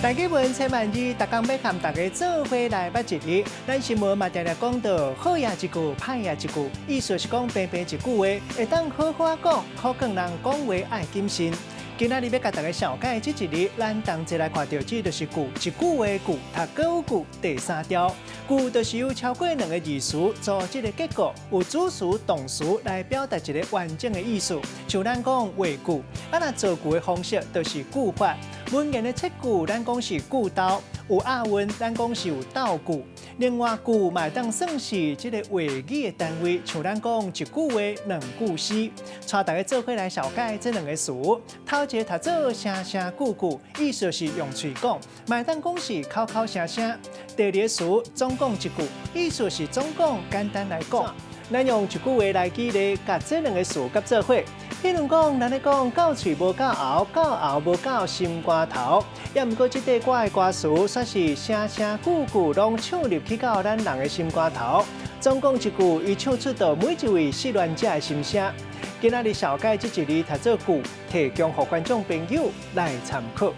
大家文千萬字，逐工欲佮大家做伙來捌一字。咱新聞嘛定定講到，好也一句，歹也一句，意思是講平平一句話，會當好好講，可見人講話愛謹慎。今仔日欲共大家紹介這一字，咱同齊來看著，這就是句，一句話句，讀國語句第三調。句就是由超過兩个字詞組織的結構，有主詞、動詞來表達一个完整的意思。像咱講話句，啊若造句的方式就是句法。文言的切句，咱講是句讀，有押韻，咱講是有鬥句。另外，句嘛會當算是這个話語的單位，像咱講一句話、兩句詩。帶大家做伙來紹介這兩个詞。頭一个讀做聲聲句句，意思是用喙講，嘛會當講是口口聲聲。第二个詞總講一句，意思是總講，簡單來講。咱用一句話來舉例，共這兩个詞佮做伙。彼如講，咱咧講到喙無到喉，到喉無到心肝頭。也毋過，這塊歌的歌詞，煞是聲聲句句攏唱入去到咱人的心肝頭。總講一句，伊唱出著每一位失戀者的心聲。今仔日紹介這一字讀做句，提供予觀眾朋友來參考。